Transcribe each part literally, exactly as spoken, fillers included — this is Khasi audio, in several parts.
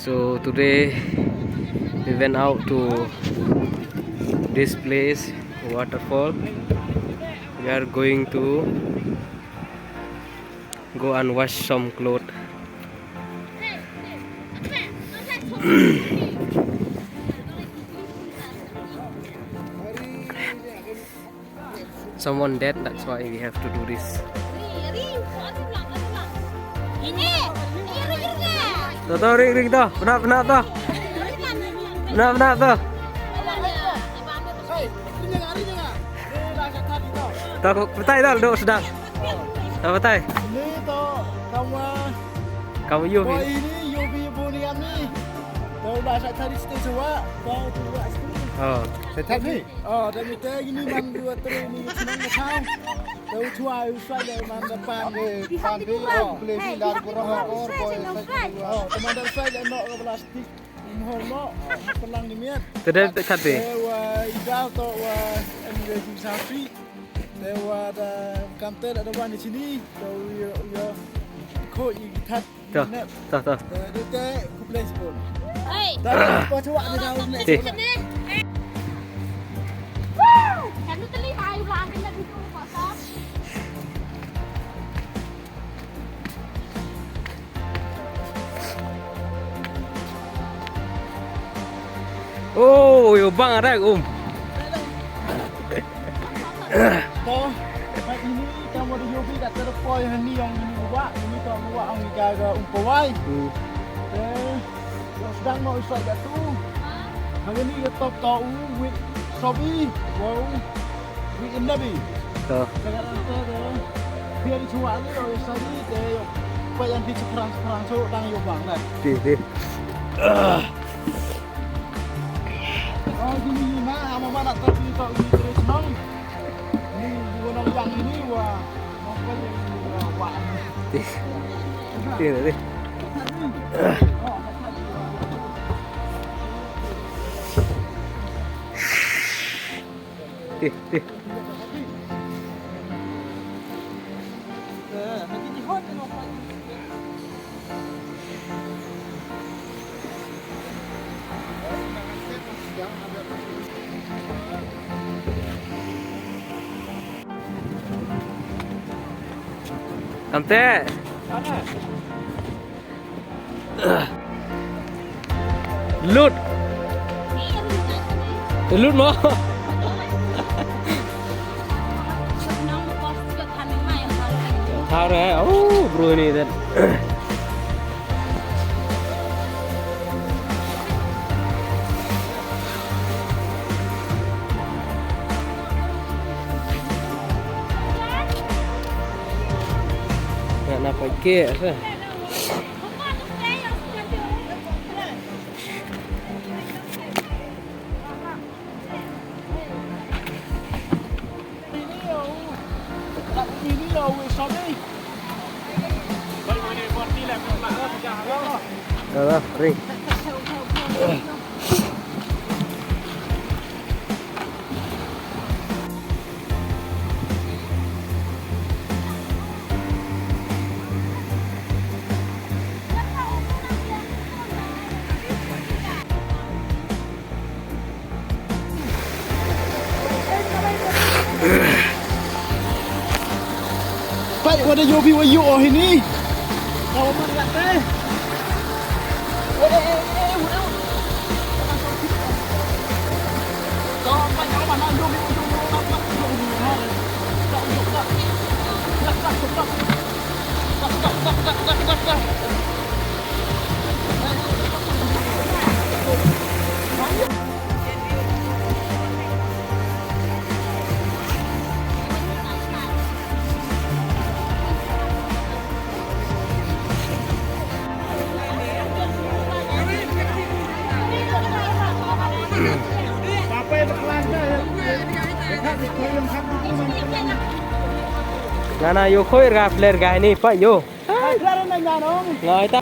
So today we went out to this place, waterfall. We are going to go and wash some clothes. Someone dead, that's why we have to do this. To, to, ring, ring, to. Penat, penat, to. Penat, penat, to. To, batai, to, duk sdang. To, batai. Ni to, kama. Kama ïoh. Boy, ini ïoh bi buni kami. To, ba sa tadi stage wa, ba tu wa stage. Oh. Sa tadi. Oh, da mi te gini man dua teri ni senang macam. Tau chwa u sai le man da pan. Pan bi, oh, kule bi lar kurang or boy. Oh, teman da sai le no ke plastik. Mo no, oh, pelang ni miat. Te da te khat bi. Te wa ida to wa en ge jing sapi. Te wa da kam te da wan di sini. To yo yo. Ko i tat. To, to, to. Oh, yo bang ada um. To, ha ini ka mut ïoh bi kata da poi ha ini ong ini wa, ini to wa ong ini ka ga um pawai. Hmm. Eh, ïoh sdang mo isoi ka tu. Ha ini ka top to u wi sobi, wow, wi indabi. To. Ka ga ta da biar di chuwa ni ro isoi te ïoh. Poi yang di sekarang sekarang so dang ïoh bang dah. Di, di. Ah. Oh, gini ni ma, ama mana tak ni tak ni terus nong. Ni gua nong yang ini wa. Tih. Tih, tih. Tih, tih. Kamte. Lut. Lut mo. Thar eh. Oh, bro ini dan. Nga na pait ke sa. Dah, dah, ring. Pait, wat ïoh bi wa ïoh hini. Ka wa man kat te. Nga na ïoh khoi ra player ga ni pa ïoh. Nga ita.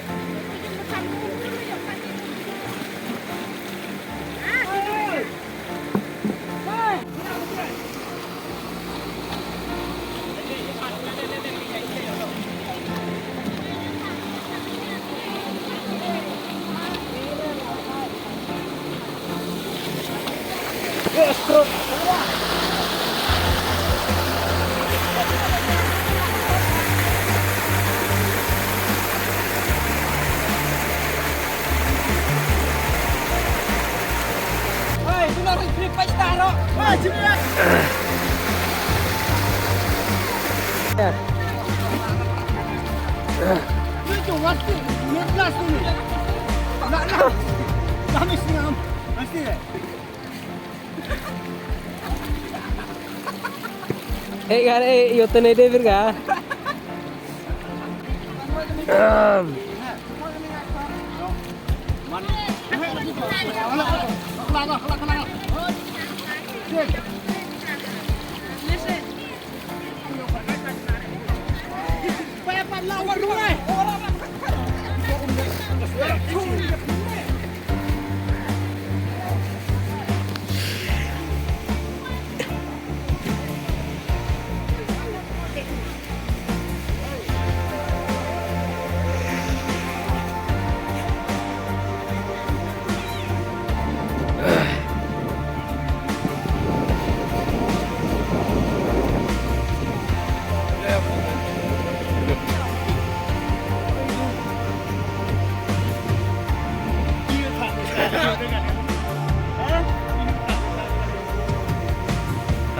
Eh, kan, eh, yo tene de virga.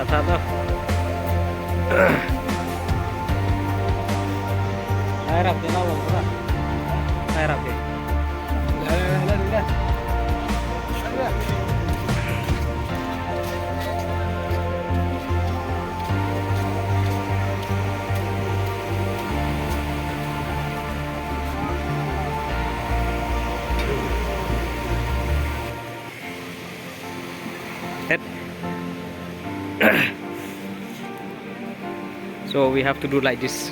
Tata to. Ai rap de na wang pura. Ai rap de. Head. So we have to do like this.